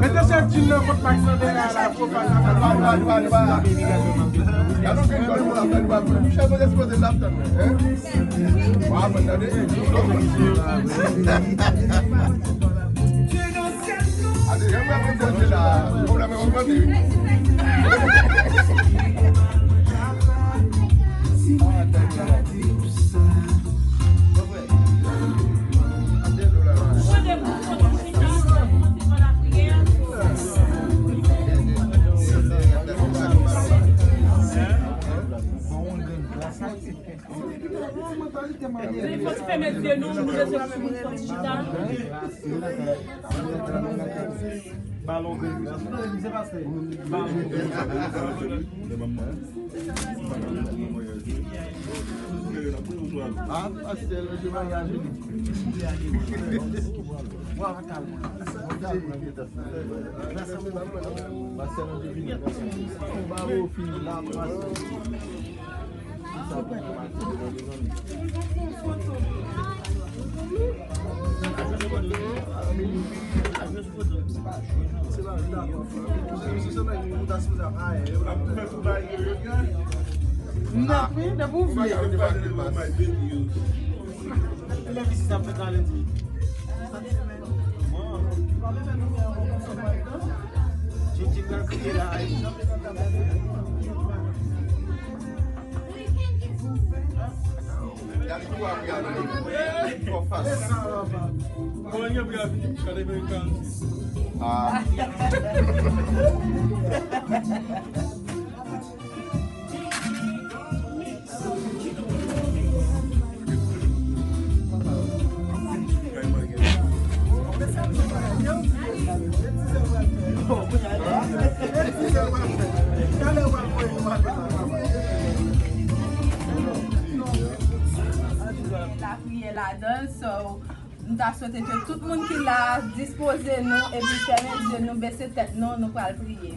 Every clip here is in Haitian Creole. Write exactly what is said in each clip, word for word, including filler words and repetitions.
Mete chèz Jim nan kot Max nan dèyè a la, fò pa sa. Gade yon grenn kòl pou l ap tann, wi. Chèz mwen te sipoze l ap tann, wi. Hein? W ap tande. Fò n fèmen zye nou, nou bezwen sou yon fon dijital. Balon. Ah, pastè, nou te maryaj, wi. Bwa, kalm. Pastè, nou te vini. Bwa, fini la, pastè. M nèt, wi, depi w vle. Lè vizit ap fèt la lendi. Djidji pral kriye la. Ah. Lapriyè ladan l, so, m ta swete ke tout moun ki la dispoze nou epi fèmen zye nou, bese tèt nou, nou pral priye.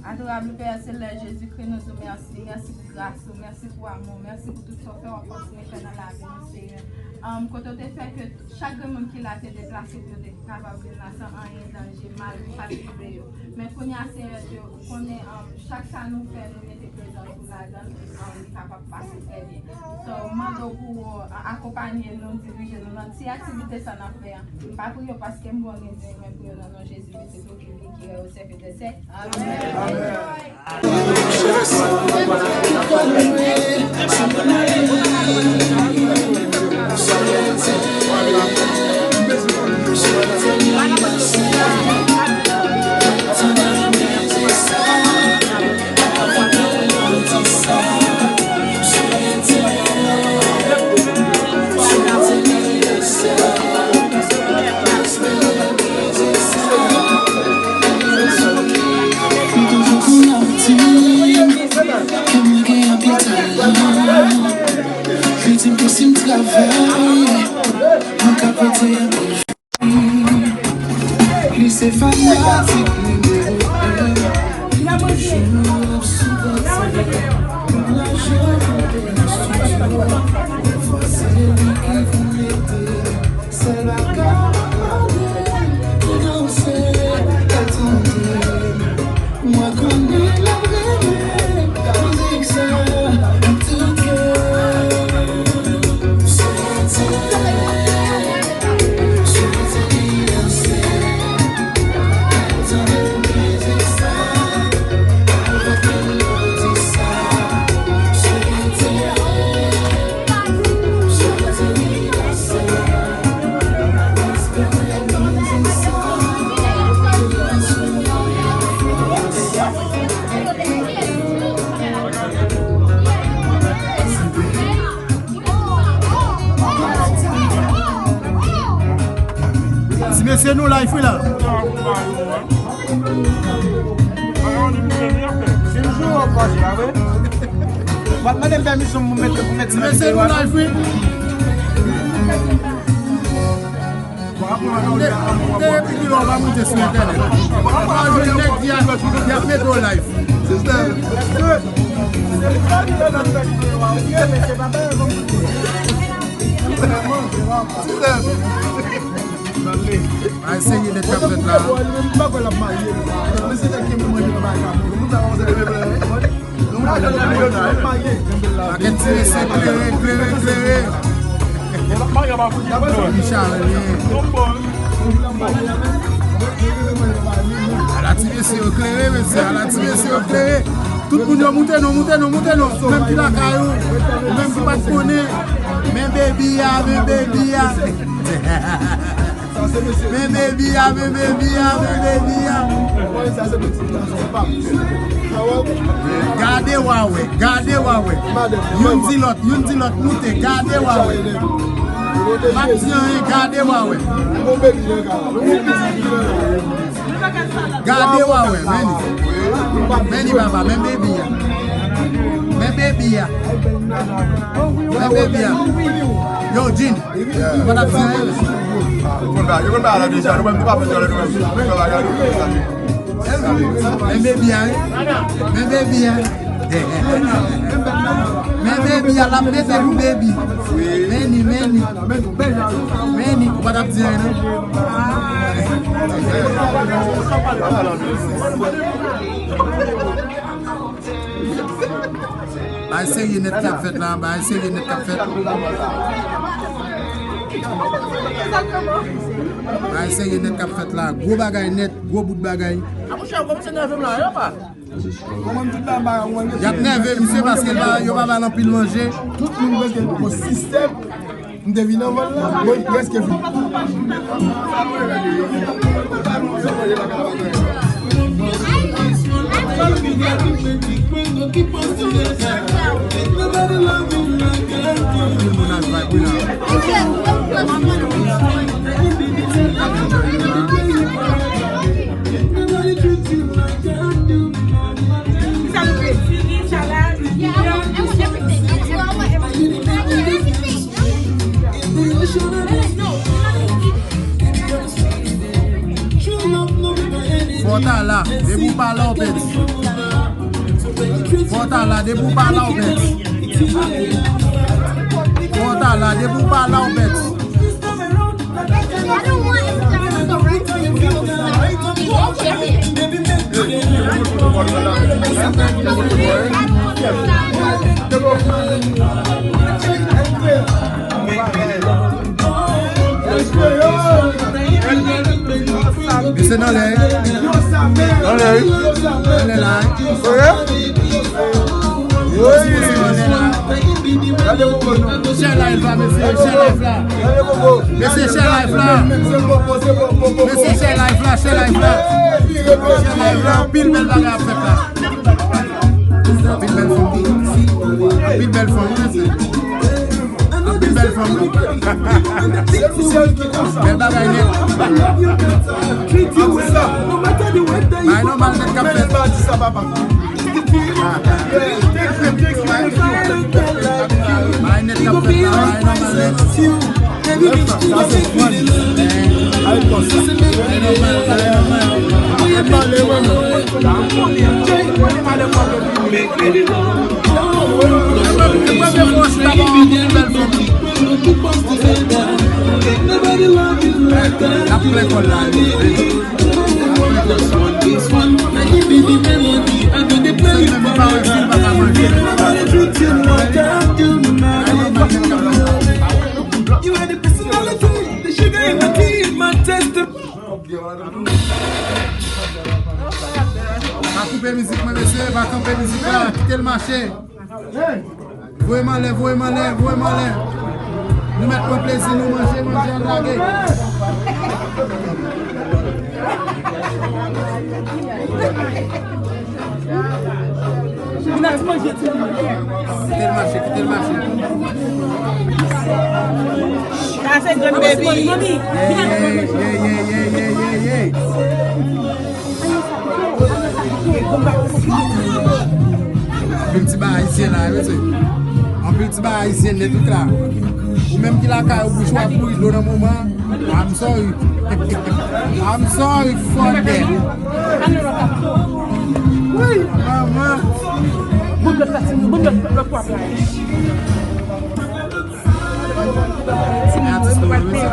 Adorable Père Céleste, Jezikri, nou di w mèsi. Mèsi pou gras ou, mèsi pou amou, mèsi pou tout sa w fè, w ap kontinye fè nan lavi nou, Seyè. Ann, kote w te fè ke chak grenn moun ki la te deplase pou yo te kapab vin la san anyen danje, mal pa t rive yo. Men kounye a, Seyè Dye, ou konnen, ann, chak sa nou fè, nou mete prezans ou ladan l, ann, li kapab pase trè byen. So, m mande w pou w, ann, akonpaye nou, dirije nou nan ti aktivite sa n ap fè an. M pa priye w paske m bon, men m priye w nan non Jezi Kris, ou ki vin, ki rèy, ou sèvi de sèk. Amèn. M toujou konn ap di ke mwen gen anpil talan. Li di m ke si m travay, mwen ka pote anpil fwi. Li se fanatik nimewo en. Toujou ap sipòte m. Pou lajan, pou estidyo. Fò se li ki pou m ede. Sèl Ti mesye, nou live wi la. Ti mesye, nou live wi. Depi kilè w pa moute sou entènèt? Ou pa jwenn nèg ki ap, ki ap mete w live. Sistèm. Sistèm. Ay, serye nèt k ap fèt la. Pakèt ti mesye klere, klere, klere. Michel, ye. Ala ti mesye yo klere, mesye. Ala ti mesye yo klere. Tout moun yo moute non, moute non, moute non. Menm ki lakay ou, ou menm ki pa t konnen. Men baby a, men baby a. Men baby a, men baby a, men baby a. Gade w a wè, gade w a wè. Youn di lòt, youn di lòt, moute, gade w a wè. M ap di anyen, gade w a wè. Gade w a wè, men li. Men li papa, men baby a. Men baby a. Men baby a. Yo, Jin. Yo konn bagay, yo konn bagay la deja, nou menm nou pa fè djòlè nou menm. Nou fè bagay nou menm sa. Men baby a, wi. Men baby a. Men baby a, l ap mete pou baby. Men li, men li. Men li, ou pa t ap di anyen non. Bagay serye nèt k ap fèt la, bagay serye nèt k ap fèt. Bagay serye nèt k ap fèt la, gwo bagay nèt, gwo bout bagay. A monchè, ou kòmanse nève m la, yo pa. Y ap nève misye paske l pa, yo pa ba l anpil manje. Tout moun bezwen yon sistèm. M te vin anvan l la, mwen prèske fin. Fò w ta la, depi w pa la, w pèdi. Fò w ta la, depi w pa la, w pèdi. Fò w ta la, depi w pa la, w pèdi. Mesye nan lè. Nan lè, wi. Nan lè la, wi. Oke. Wi. Share live la, mesye, share live la. Mesye, share live la. Mesye, share live la, share live la. Share live la, anpil bèl bagay ap fèt la. Anpil bèl fanm. Anpil bèl fanm, mesye. Anpil bèl fanm. Bèl bagay nèt. Bagay nòmal nèt k ap fèt. Bagay nèt k ap fèt la, bagay nòmal nèt. Sa se fun. Bagay nòmal, bagay nòmal. E premye fwa w chita ba yon bèl fanm. L ap plen kò l la, li. L ap plen kò l. Sa menm li pa wè fil pa ka manje. Pa koupe mizik mwen, mesye, pa kanpe mizik la, kite l mache. Voye m anlè, voye m anlè, voye m anlè. Nou mèt pran plezi nou, manje, manje al lage. Kite l mache, kite l mache. Sa se grann baby. Hey, hey, hey. Anpil ti bagay ayisyen la, wi, mesye. Anpil ti bagay ayisyen nèt, wi, la. Ou menm ki lakay ou, bouch ou ap bouri dlo nan moman. I'm sorry. I'm sorry for that. Wi, manman. Men atis nou an, wi, mesye.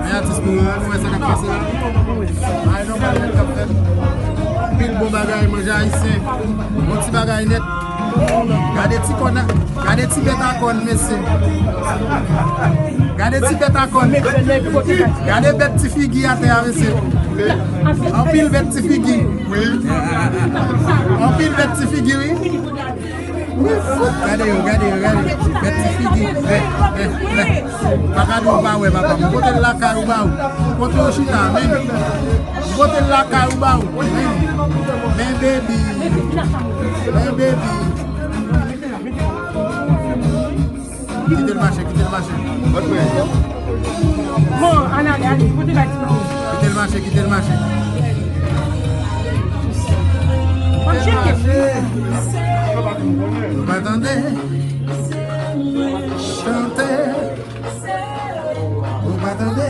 Men atis nou an, nou wè sa k ap pase la. Ay, nòmal nèt k ap fèt. Anpil bon bagay, manje ayisyen. Bon ti bagay nèt. Gade ti kòn, gade ti bèt a kòn, mesye. Gade ti bèt a kòn. Gade bèt ti figi atè a, mesye. Anpil bèt ti figi. Anpil bèt ti figi, wi. Gade yo, gade yo, gade. Bèt ti figi. Eh, eh, eh. Pa gade ou pa wè, papa. M pote l lakay ou ba ou. Kote yo chita, men. M pote l lakay ou ba ou. Men. Men, baby. Men, baby. Kite l mache, kite l mache. Bon, ann ale, ale, pote bay ti moun. Kite l mache, kite l mache. Kite l mache. Ou pa tande? Chante. Ou pa tande?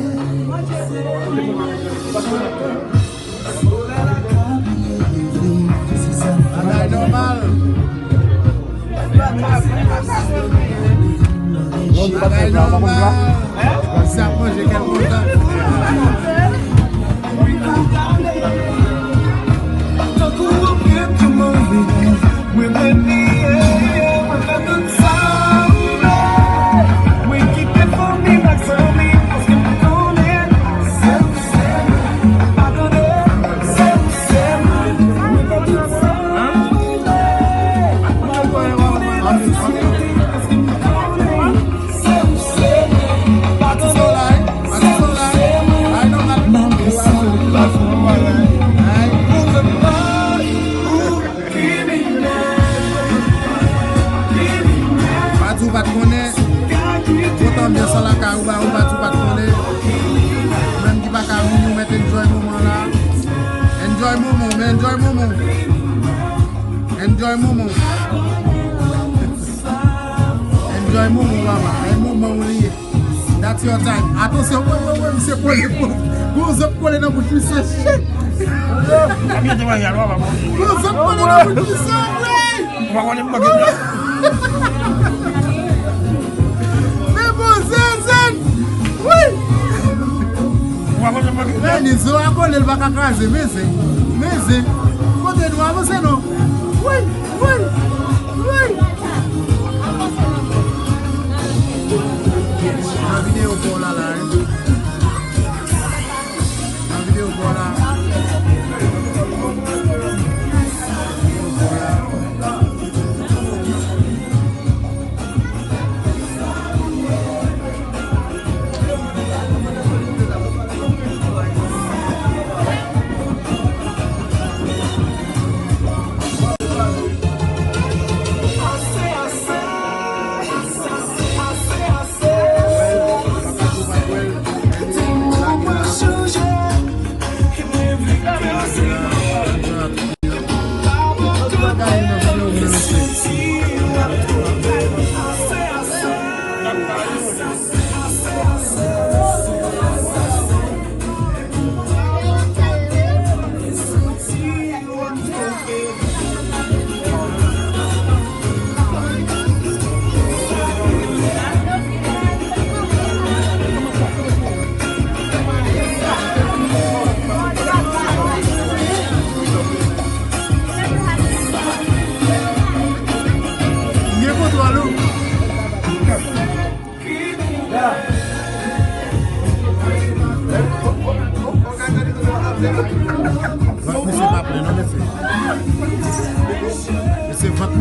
Chante. Bagay nòmal. Bagay nòmal. Sa ap manje kèl kontan. Tankou yon pit ki mouri. Mwen bliye, mwen fè tout sa ou vle. Mwen kite fanmi m ak zanmi, paske m konnen se ou, se ou. Pa tande, se ou, se ou. Mwen fè tout sa ou vle. Mwen fè tout sa ou vle, paske m konnen se ou, se ou. Atis yo la, wi. Atis yo la, wi. Ay, non, al. Ay. Pa di w pa t konnen. Pote anbyans lan lakay ou ba ou, pa di w pa t konnen. Ou menm ki pa ka vini, ou mèt enjoy moman la. Enjoy moman, men enjoy moman. Enjoy moman. Enjoy moman, papa. E moman w li ye. That's your time. Atansyon, wè, wè, wè, misye kole, kole. Gwo zòt kole nan bouch misye. Shit. Gon zòt kole nan bouch misye, wi. Ou pa konnen m manke. Men bon zenzenn. Wi. Ou pa konnen m manke. Men ni zo a kole, l pa ka kraze. Men zen. Men zen. Kote nou avanse non. Wi, wi, wi. Nan videyo pa w la la, wi. Nan videyo pa w la.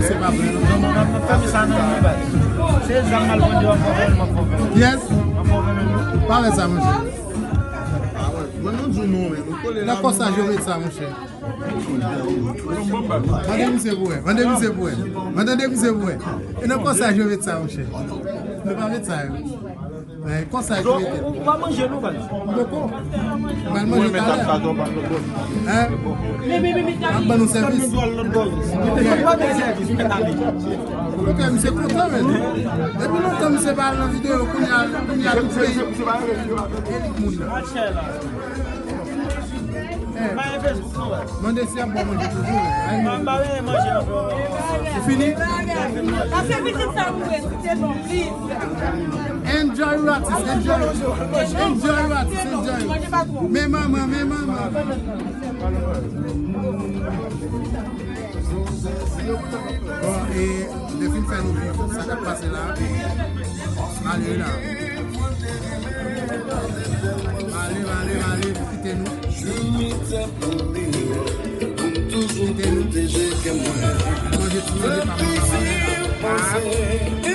Se pa vre, non. Non, non, non, fèmen sa, non, non, baz. Se zam m al pran deyò, m ap fè, m ap fè. Yes. M ap fè, non. Pa fè sa, monchè. Mwen, nou di non, men. Nan kòsaj yo met sa, monchè. Mande misye pou wè. Mande misye pou wè. Mande misye pou wè. E nan kòsaj yo met sa, monchè. Nou pa met sa, yo. Men kòsaj yo mete. Ou pa manje, non, baz? Poko. M al manje talè. Hein? Ap ban nou sèvis. Ok, misye kontan, men. Depi lontan, misye pa al nan videyo, kounye a, kounye a tout peyi. E li k moun nan. Eh, mande si ap bon manje toujou. Ay, non. Ou fini? Pase pitit sa pou mwen, si te bon, please. Enjoy, Ratis, enjoy. Enjoy, Ratis, enjoy. Men manman, men manman. Bon, e, nou te fin fè nou viv sa k ap pase la. Ale la. Ale, ale, ale, kite nou. Kite nou. Manje ti manje pa manje.